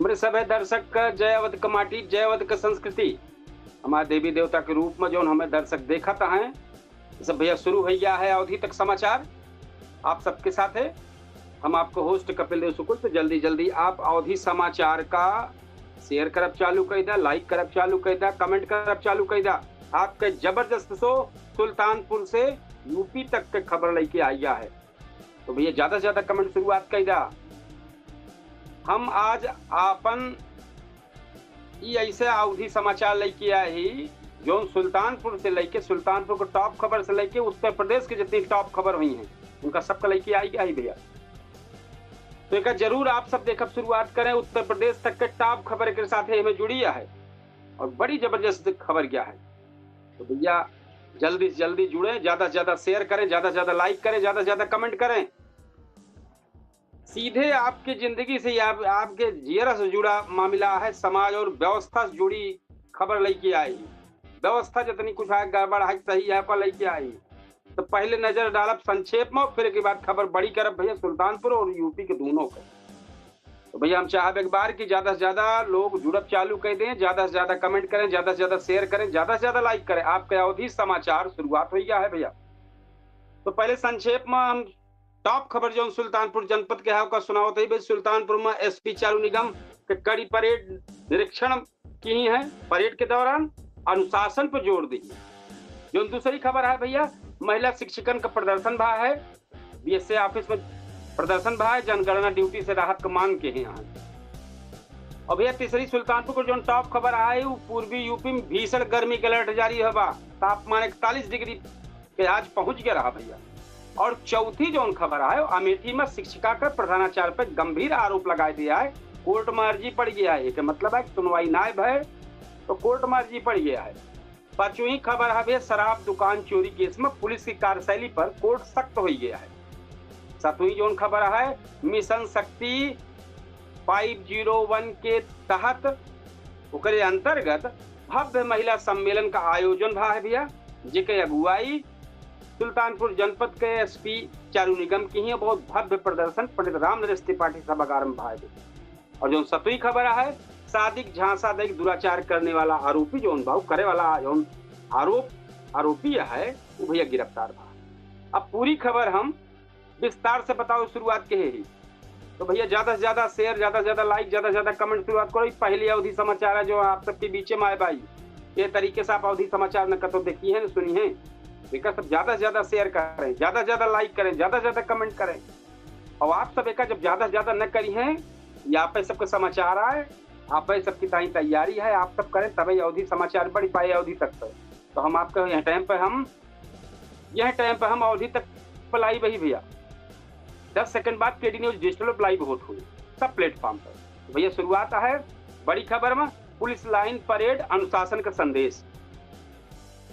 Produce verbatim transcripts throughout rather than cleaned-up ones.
मेरे सभे दर्शक का जय अवध का माटी, जय अवध का संस्कृति। हमारे देवी देवता के रूप में जौन हमें दर्शक देखत हैं, सब भैया, शुरू हो गया है अवधी तक समाचार। आप सबके साथ है हम आपको होस्ट कपिल देव शुक्ल। तो जल्दी जल्दी आप अवधी समाचार का शेयर करब चालू कर दा, लाइक करब चालू कर दा, कमेंट करब चालू कर दा। आपके जबरदस्त शो सुल्तानपुर से यूपी तक के खबर लेके आइया है। तो भैया, ज्यादा से ज्यादा कमेंट शुरुआत कर दा। हम आज आपन ई ऐसे अवधी समाचार लेके आए ही, जौन सुल्तानपुर से लेके, सुल्तानपुर के टॉप खबर से लेके उत्तर प्रदेश के जितनी टॉप खबर हुई हैं, उनका सबका लेके आई गया है भैया। तो एक जरूर आप सब देखब शुरुआत करें। उत्तर प्रदेश तक के टॉप खबर के साथ हमें जुड़ी है और बड़ी जबरदस्त खबर क्या है। तो भैया, जल्दी से जल्दी जुड़े, ज्यादा से ज्यादा शेयर करें, ज्यादा से ज्यादा लाइक करें, ज्यादा से ज्यादा कमेंट करें। सीधे आपके जिंदगी से या आपके जियरा से जुड़ा मामला है, समाज और व्यवस्था से जुड़ी खबर लेके आई। व्यवस्था जितनी कुछ है, गड़बड़ है, सही है, पर लेके आई। तो पहले नजर डालब संक्षेप में, फिर के बाद खबर बड़ी करब भैया, सुल्तानपुर और यूपी के दोनों के। तो भैया, हम चाहब एक बार कि ज्यादा से ज्यादा लोग जुड़ब चालू कर दें, ज्यादा से ज्यादा कमेंट करें, ज्यादा से ज्यादा शेयर करें, ज्यादा से ज्यादा लाइक करें। आपके अवधी समाचार शुरुआत हो गया है भैया। तो पहले संक्षेप में हम टॉप खबर जौन सुल्तानपुर जनपद के है, ओकर सुनावत है भाई। सुल्तानपुर में एसपी चारू निगम के कड़ी परेड निरीक्षण की है। परेड के दौरान अनुशासन पर जोर दी। जौन दूसरी खबर है भैया, महिला शिक्षकन का प्रदर्शन भा है, बीएसए ऑफिस में प्रदर्शन भा है, जनगणना ड्यूटी से राहत का मांग के हैं यहाँ। और भैया, तीसरी सुल्तानपुर को जौन टॉप खबर है, वो पूर्वी यूपी में भीषण गर्मी का अलर्ट जारी है बा। तापमान इकतालीस डिग्री के आज पहुंच गया रहा भैया। और चौथी जौन खबर है, अमेठी में शिक्षिका का प्रधानाचार्य पर गंभीर आरोप लगाए दिया है, कोर्ट में अर्जी पड़ गया है। एक मतलब है कि सुनवाई नायब है, तो कोर्ट में अर्जी पड़ गया है। पांचवी खबर है भैया, शराब दुकान चोरी केस में पुलिस की कार्यशैली पर कोर्ट सख्त हो गया है। सातवीं जौन खबर है, मिशन शक्ति पाँच सौ एक के तहत, ओकरे अंतर्गत भव्य महिला सम्मेलन का आयोजन भा है भैया, जेके अगुवाई सुल्तानपुर जनपद के एसपी चारू निगम की ही। बहुत भव्य प्रदर्शन पंडित राम नरेश त्रिपाठी सभागार में भा है। और जौन सतवीं खबर है, शादी के झांसा दे के दुराचार करने वाला आरोपी जौन बा, उ करे वाला जौन आरोप, आरोपी है, वो भैया गिरफ्तार भा। अब पूरी खबर हम विस्तार से बताओ, शुरुआत के ही। तो भैया, ज्यादा से ज्यादा शेयर, ज्यादा से ज्यादा लाइक, ज्यादा से ज्यादा कमेंट शुरुआत करो। ई पहली अवधी समाचार है जो आप सबके बीच में आए भाई। ये तरीके से आप अवधी समाचार न कतो देखी है, न सुनी है। एका सब ज्यादा से ज्यादा शेयर करें, ज्यादा से ज्यादा लाइक करें, ज्यादा से ज्यादा कमेंट करें। और आप सब एका जब ज्यादा से ज्यादा न करी हैं, या आप सबके समाचार आए, आप सबकी ताई तैयारी है, आप सब करें, तबे अवधी समाचार बढ़ पाए अवधी तक पे। तो हम आपके यह टाइम पे हम यह टाइम पे हम अवधी तक पे लाइव ही भैया। दस सेकंड बाद केडी न्यूज डिजिटल पे लाइव होत हुई सब प्लेटफॉर्म पर। तो भैया, शुरुआत है बड़ी खबर में, पुलिस लाइन परेड, अनुशासन का संदेश।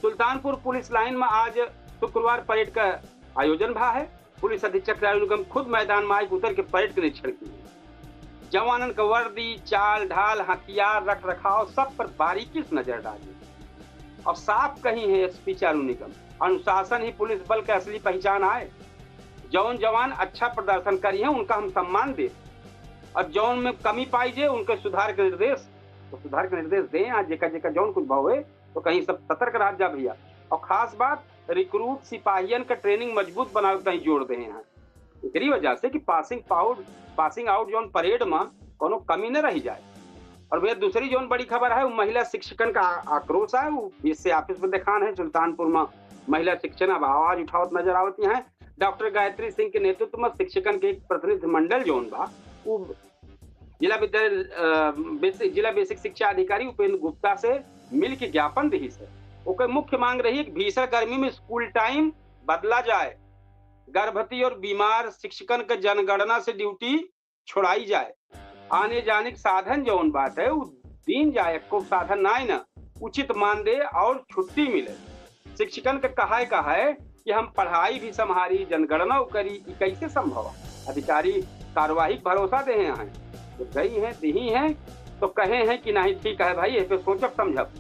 सुल्तानपुर पुलिस लाइन में आज शुक्रवार परेड का आयोजन भा है। पुलिस अधीक्षक राजू निगम खुद मैदान में आके उतर के परेड के निरीक्षण की। जवानन का वर्दी, चाल ढाल, हथियार, रख रखाव, सब पर बारीकी से नजर डाली। और साफ कही है एसपी चारू निगम, अनुशासन ही पुलिस बल के असली पहचान आए। जौन जवान अच्छा प्रदर्शन करी है, उनका हम सम्मान दे, और जौन में कमी पाई जे, उनके सुधार के निर्देश, तो सुधार के निर्देश दें। आज जेका जेका जौन कुछ भावे, तो कहीं सब सतर्क रह जा भैया। और खास बात, रिक्रूट सिपाहियन का ट्रेनिंग मजबूत बनावे के कहीं जोर दे हैं। एकरी वजह से कि पासिंग पाउट, पासिंग आउट जौन परेड में कोनो कमी न रह जाए। और भैया, दूसरी जौन बड़ी खबर है, वो महिला शिक्षकन का आ-, आक्रोश है। वो बीएसए ऑफिस में देखान है, सुल्तानपुर में महिला शिक्षकन अब आवाज उठावत नजर आवती हैं। डॉक्टर गायत्री सिंह के नेतृत्व में शिक्षकन के एक प्रतिनिधि मंडल जौन बा, वो जिला विद्यालय, अ, बेसिक, जिला बेसिक शिक्षा अधिकारी उपेंद्र गुप्ता से मिल के ज्ञापन दिहिस है। ओकर मुख्य मांग रही कि भीषण गर्मी में स्कूल टाइम बदला जाए, गर्भवती और बीमार शिक्षकन के जनगणना से ड्यूटी छोड़ाई जाए, आने जाने के साधन जौन बाटे उ दीन जाए, एको साधन नाय न, उचित मानदेय और छुट्टी मिले। शिक्षकन के कहाय का है कि हम पढ़ाई भी संभारी, जनगणना करी, ई कैसे संभव? अधिकारी कार्यवाही के भरोसा देहे हैं, जब गई हैं, दिही हैं, तो कहे हैं कि नहीं, ठीक है भाई, ये पे सोचब समझब।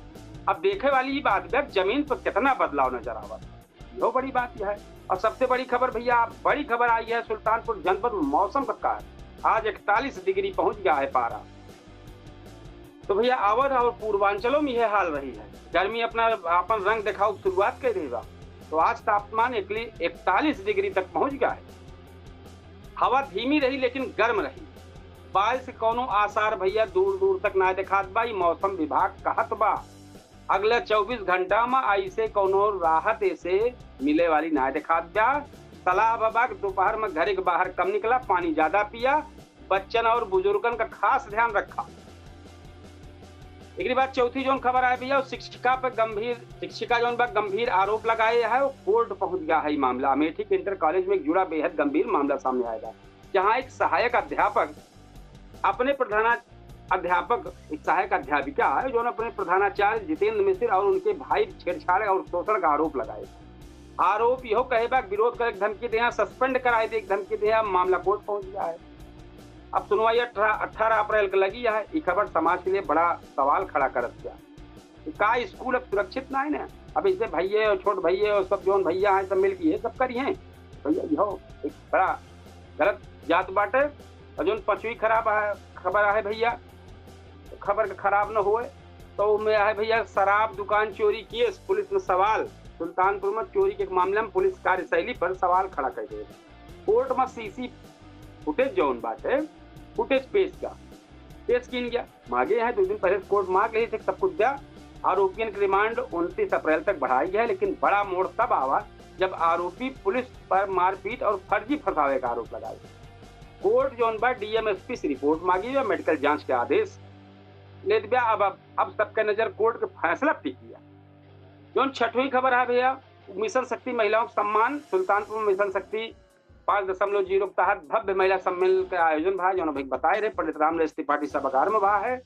अब देखे वाली ई बात बा, जमीन पर कितना बदलाव नजर आवत, यो बड़ी बात यह है। और सबसे बड़ी खबर भैया, बड़ी खबर आई है सुल्तानपुर जनपद में मौसम का कार, आज इकतालीस डिग्री पहुंच गया है पारा। तो भैया, अवध और पूर्वांचलों में यह हाल रही है। गर्मी अपना, अपन रंग देखावे के शुरुआत कर रही बा। तो आज तापमान एकली इकतालीस डिग्री तक पहुंच गया है। हवा धीमी रही लेकिन गर्म रही। बारिश के कौनो आसार भैया दूर दूर तक ना देखात बा, ई मौसम विभाग कहत बा। अगला चउबीस घंटा में ऐसे कौनो राहत ऐसे मिले वाली ना देखात बा। सलाह बा कि दोपहर में घरे के बाहर कम निकला, पानी ज्यादा पिया, बच्चन और बुजुर्गन का खास ध्यान रखा। एकरी बाद चौथी जौन खबर आए भैया, शिक्षिका पे गंभीर, शिक्षिका जौन बा गंभीर आरोप लगाए है, वो कोर्ट पहुंच गया है ई मामला। अमेठी के इंटर कॉलेज में एक जुड़ा बेहद गंभीर मामला सामने आएगा, जहां एक सहायक अध्यापक अपने प्रधाना अध्यापक, एक सहायक अध्यापिका है, जो अपने प्रधानाचार्य जितेंद्र मिश्र और उनके भाई छेड़छाड़ और शोषण का आरोप लगाए। आरोप यहो कहे बा, विरोध करे के धमकी दे, सस्पेंड कराए दे के धमकी दे, मामला कोर्ट पहुंच गया है। अब सुनवाई अठारह अठारह अप्रैल के लगी है। ई खबर समाज के लिए बड़ा सवाल खड़ा करत गया कि का स्कूल अब सुरक्षित ना है ना? अब इसे भैया और छोट भैया और सब जौन भैया हैं, सब मिल के ये सब करी हैं। भैया, यहो एक बड़ा गलत जात बाटे। और जौन पचवीं खराब है, खबर है भैया, खबर के खराब न होए, तो उनमें है भैया, शराब दुकान चोरी केस, पुलिस में सवाल। सुल्तानपुर में चोरी के एक मामले में पुलिस कार्यशैली पर सवाल खड़ा कर दे। कोर्ट में सीसी फुटेज जौन बाटे, फुटेज पेश का, पेश कीन गया। मांगे हैं, दो दिन पहले कोर्ट मांग रही थी सब कुछ दिया। आरोपियन के रिमांड उनतीस अप्रैल तक बढ़ाई है, लेकिन बड़ा मोड़ तब आवा जब आरोपी पुलिस पर मारपीट और फर्जी फंसावे का आरोप लगाए। कोर्ट जौन बा डीएम एसपी से रिपोर्ट मांगी बा, मेडिकल जांच के आदेश लेत बा। अब, अब, अब सबके नजर कोर्ट के फैसला पे किया। जौन छठवीं खबर है भैया, मिशन शक्ति महिलाओं का सम्मान। सुल्तानपुर में मिशन शक्ति पाँच दशमलव जीरो के तहत भव्य महिला सम्मेलन के आयोजन भा, जौन अभी बताए रहे, पंडित रामदास त्रिपाठी सभागार में भा है।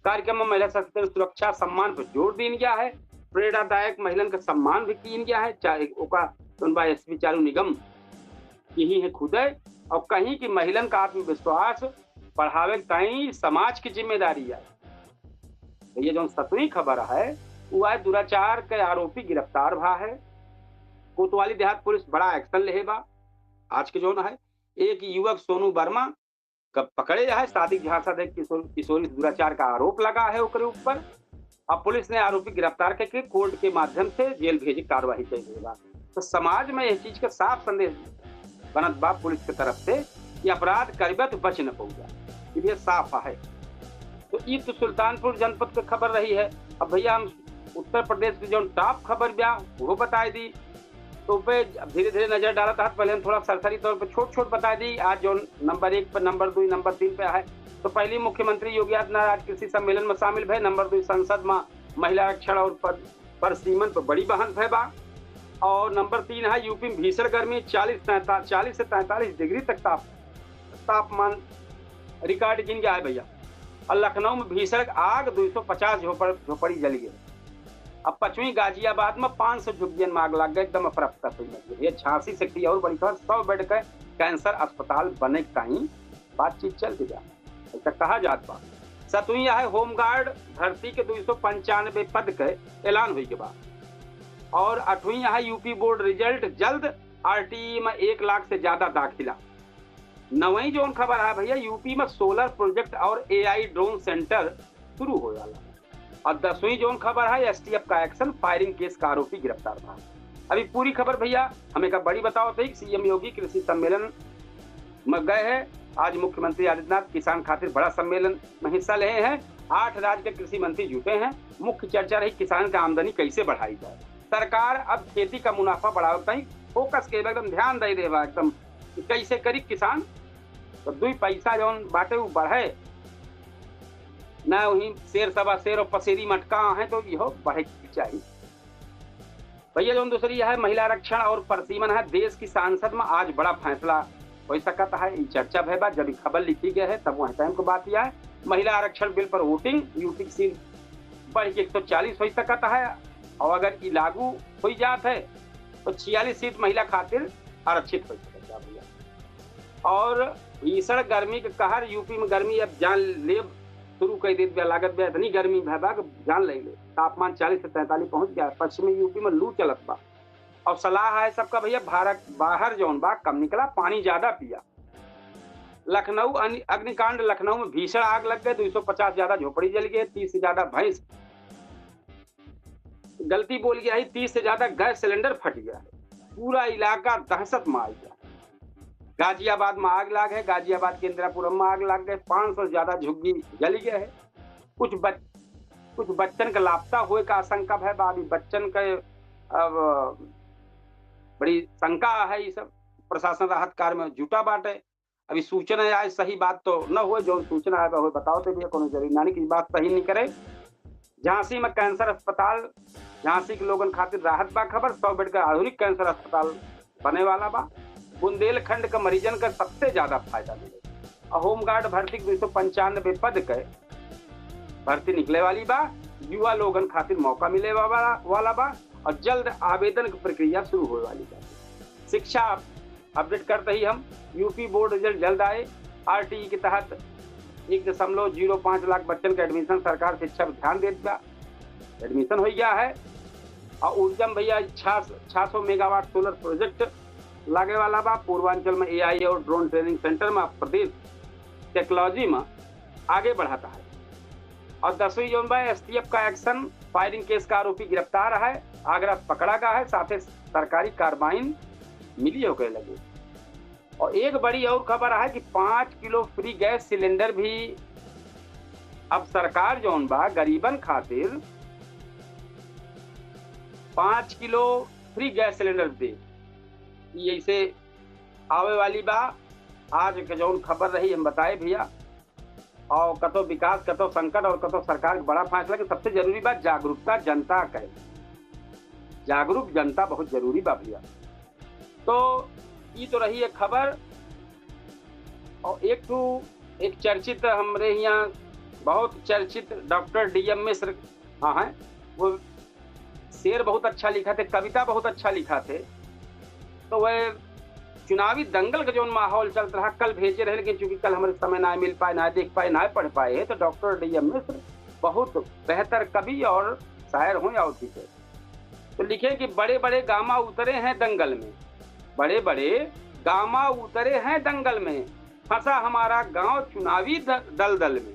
कार्यक्रम में महिला सशक्तिकरण सुरक्षा सम्मान पर जोर दीन गया है। प्रेरणादायक महिलन का सम्मान भी कीन गया है, चाहे ओका जौन बा एसपी चारू निगम यही है खुदे, और कहीं कि महिलन का आत्मविश्वास बढ़ावे के ताईं समाज की जिम्मेदारी है। तो ये जौन सतवीं खबर है, वो है दुराचार के आरोपी गिरफ्तार भा है। कोतवाली देहात पुलिस बड़ा एक्शन लेहे बा। आज के जौन है, एक युवक सोनू वर्मा का पकड़े है, शादी के झांसा दे किशोर-, किशोरी से दुराचार का आरोप लगा है ओकरे ऊपर। अब पुलिस ने आरोपी गिरफ्तार करके कोर्ट के माध्यम से जेल भेजे कार्रवाई कर रही बा। तो समाज में यह चीज का साफ संदेश बनत बा पुलिस के तरफ से कि अपराध करबे तो बच न पऊगा, ये साफ है। तो ई तो सुल्तानपुर जनपद के खबर रही है। अब भैया, हम उत्तर प्रदेश के जौन टॉप खबर बा, वो बताए दी। तो पे अब धीरे-धीरे नजर डालत रहत, पहले हम थोड़ा सरसरी तौर पे छोट-छोट बताए दी। आज जौन नंबर एक पे, नंबर दो, नंबर तीन पे है। तो पहली, मुख्यमंत्री योगी आदित्यनाथ आज कृषि सम्मेलन में शामिल भए। नंबर दो, संसद में महिला आरक्षण और पद, पर सीमन पर बड़ी बहस भए बा। और नंबर तीन है, यूपी में भीषण गर्मी, चालीस, तैंतालीस, चालीस से तैंतालीस डिग्री तक ताप, तापमान रिकॉर्ड कीन गया है भैया। और लखनऊ में भीषण आग, दो सौ पचास झोपड़, झोपड़ी जल गए। अब पचवीं, गाजियाबाद में पाँच सौ झुग्गियन में आग लग गए, एकदम अफरा तफरी मच गई। ये झांसी से की और बड़ी खबर, सौ बेड के कैंसर अस्पताल बने के ताईं बातचीत चल के जा, ऐसा कहा जात बा। सतवीं है, होमगार्ड भर्ती के दो सौ पंचानबे पद के ऐलान हुई के बा। और अठवीं है, यूपी बोर्ड रिजल्ट जल्द, आरटीई में एक लाख से ज्यादा दाखिला। नवई जौन खबर है भैया, यूपी में सोलर प्रोजेक्ट और एआई ड्रोन सेंटर शुरू हो जाला। और दसवीं जौन खबर है, एसटीएफ का एक्शन, फायरिंग केस का आरोपी गिरफ्तार भा। अभी पूरी खबर भैया, हम एक बड़ी बताओ थे, सीएम योगी कृषि सम्मेलन में गए हैं। आज मुख्यमंत्री आदित्यनाथ किसान खातिर बड़ा सम्मेलन में हिस्सा ले हैं। आठ राज्य के कृषि मंत्री जुटे हैं। मुख्य चर्चा रही किसान का आमदनी कैसे बढ़ाई जाए। सरकार अब खेती का मुनाफा बढ़ावे ताईं फोकस के एकदम ध्यान दे रहे बा एकदम कि कैसे करी किसान, तो दुई पैसा जौन बाटे वो बढ़े ना, वहीं शेर सवा शेर और पसेरी मटका है, तो यहो बढ़े के चाहिए। भैया, जौन दूसरी है महिला आरक्षण और परसीमन है, देश की संसद में आज बड़ा फैसला हो सकत है। ई चर्चा भय बा, जब ई खबर लिखी गई है तब वह टाइम को बात यह है। महिला आरक्षण बिल पर वोटिंग, यूपी की सीट बढ़ के एक सौ चालीस हो सकत है, और अगर ई लागू हो जात है तो छियालीस सीट महिला खातिर आरक्षित हो सकत है भैया। और भीषण गर्मी के कहर, यूपी में गर्मी अब जान लेब शुरू कर देत बा, लागत बा इतनी गर्मी भय बा कि जान ले ले। तापमान चालीस से तैंतालीस पहुंच गया। पश्चिमी यूपी में लू चलत बा। और सलाह है सबका भैया, भारत बाहर जौन बा कम निकला, पानी ज्यादा पिया। लखनऊ अनि-, अग्निकांड, लखनऊ में भीषण आग लग गए, दो सौ पचास ज्यादा झोपड़ी जल गए, तीस से ज्यादा भैंस, गलती बोल गया है, तीस से ज्यादा गैस सिलेंडर फट गया है, पूरा इलाका दहशत में आ गया। गाजियाबाद में आग लाग है, गाजियाबाद के इंदिरापुरम में आग लाग गए, पाँच सौ से ज्यादा झुग्गी जल गए है। कुछ बच-, कुछ बच्चन के लापता होए का आशंका है, बा अभी बच्चन के अब बड़ी शंका है। ये सब प्रशासन राहत कार्य में जुटा बाटे। अभी सूचना आए, सही बात तो न होए, जौन सूचना आए बा होए बताओ तो भैया, कोनो जरूरी नानी की बात सही नहीं करे। झांसी में कैंसर अस्पताल, झांसी के लोगन खातिर राहत बा खबर, सौ बेड का आधुनिक कैंसर अस्पताल बने वाला बा। बुंदेलखंड के मरीजन का सबसे ज्यादा फायदा मिले। और होमगार्ड भर्ती के दो सौ पंचानबे पद के भर्ती निकले वाली बा। युवा लोगन खातिर मौका मिले वाला, वाला बा और जल्द आवेदन की प्रक्रिया शुरू होए वाली बा। शिक्षा अपडेट करते ही हम, यूपी बोर्ड रिजल्ट जल्द आए। आरटीई के तहत एक दशमलव जीरो पाँच लाख बच्चन के एडमिशन, सरकार शिक्षा पर ध्यान देत बा, एडमिशन हो गया है। और ऊर्जम भैया छः, छः सौ मेगावाट सोलर प्रोजेक्ट लागे वाला बा। पूर्वांचल में एआई और ड्रोन ट्रेनिंग सेंटर में प्रदेश टेक्नोलॉजी में आगे बढ़ाता है। और दसवीं जौन बा, एसटीएफ का एक्शन, फायरिंग केस का आरोपी गिरफ्तार है, आगरा से पकड़ा गया है, साथे सरकारी कार्बाइन मिली होके लगे। और एक बड़ी और खबर है कि पाँच किलो फ्री गैस सिलेंडर भी अब सरकार जौन बा गरीबन खातिर पाँच किलो फ्री गैस सिलेंडर दे। ई ऐसे आवे वाली बा। आज के जौन खबर रही हम बताए भैया। और कतो विकास, कतो संकट और कतो सरकार के बड़ा फैसला, कि सबसे जरूरी बात जागरूकता जनता करे। जागरूक जनता बहुत जरूरी बा भैया। तो ई तो रही एक खबर। और एक ठो, एक चर्चित, हमरे यहाँ बहुत चर्चित डॉक्टर डीएम मिश्र हाँ हैं, वो शेर बहुत अच्छा लिखा थे, कविता बहुत अच्छा लिखा थे। तो वह चुनावी दंगल का जौन माहौल चलत रहा, कल भेजे रहे, लेकिन चूंकि कल हमरे समय ना मिल पाए, ना देख पाए, ना पढ़ पाए हैं, तो डॉक्टर डीएम मिश्र बहुत बेहतर कवि और शायर हों अवधी के। तो लिखे कि बड़े बड़े गामा उतरे हैं दंगल में, बड़े बड़े गामा उतरे हैं दंगल में, फंसा हमारा गांव चुनावी द-, दलदल में।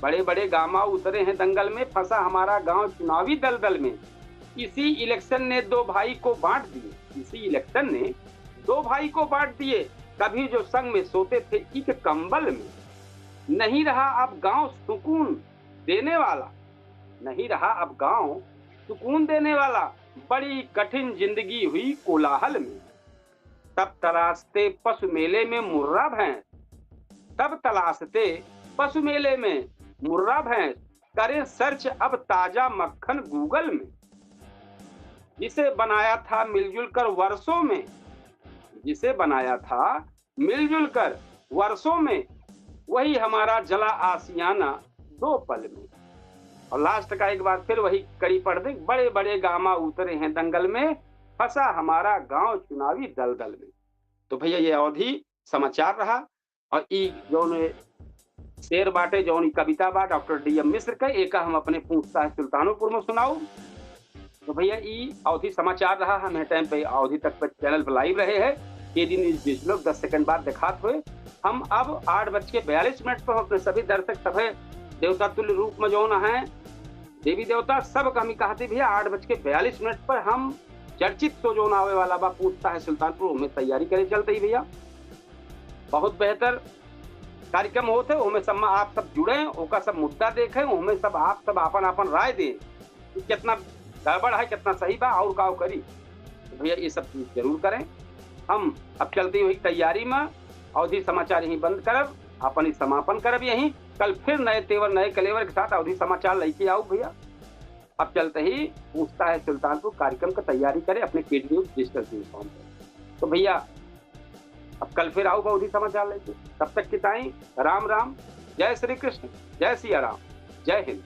बड़े बड़े गामा उतरे हैं दंगल में, फंसा हमारा गांव चुनावी दलदल में। इसी इलेक्शन ने दो भाई को बांट दिए, इसी इलेक्शन ने दो भाई को बांट दिए। कभी जो संग में सोते थे एक कंबल में, नहीं रहा अब गांव सुकून देने वाला, नहीं रहा अब गांव सुकून देने वाला। बड़ी कठिन जिंदगी हुई कोलाहल में। तब तलाशते पशु मेले में मुर्रा भैंस, तब तलाशते पशु मेले में मुर्रा भैंस, करें सर्च अब ताजा मक्खन गूगल में। जिसे बनाया था मिलजुल कर वर्षों में, जिसे बनाया था मिलजुल कर वर्षों में, वही हमारा जला आशियाना दो पल में। और लास्ट का एक बार फिर वही कड़ी पढ़ दें, बड़े बड़े गामा उतरे हैं दंगल में, फंसा हमारा गांव चुनावी दलदल में। तो भैया, ये अवधी समाचार रहा। और ई जौन शेर बाटे, जौन ई कविता बा डॉक्टर डीएम मिश्र के, एका हम अपने पूछता है सुल्तानपुर में सुनाऊ। तो भैया, ई अवधी समाचार रहा। हम यह टाइम पे अवधी तक पे चैनल पे लाइव रहे हैं। केडी न्यूज डिजिटल दस सेकंड बाद दिखात हुए। हम अब आठ बज के बयालीस मिनट पर अपने सभी दर्शक सभे देवता तुल्य रूप में जौन हैं, देवी देवता सब का हम कहते भैया, आठ बज के बयालीस मिनट पर हम चर्चित शो जौन आवे वाला बा पूछता है सुल्तानपुर, ओमे तैयारी करे चलते ही भैया। बहुत बेहतर कार्यक्रम होत है, ओमे सब में आप सब जुड़े, ओका सब मुद्दा देखे, ओमे सब आप सब आपन आपन राय दें कि कितना गड़बड़ है, कितना सही बा और का करी। तो भैया, ये सब चीज जरूर करें। हम अब चलते ही वही तैयारी में, अवधी समाचार यहीं बंद करब, अपन ही समापन करब यहीं। कल फिर नए तेवर, नए कलेवर के साथ अवधी समाचार लेके आऊ भैया। अब चलते ही पूछता है सुल्तानपुर कार्यक्रम का तैयारी करें अपने केडी न्यूज डिजिटल प्लेटफॉर्म पर। तो भैया, अब कल फिर आऊ अवधी समाचार लेके, तब तक की ताई राम राम, जय श्री कृष्ण, जय सिया राम, जय हिंद।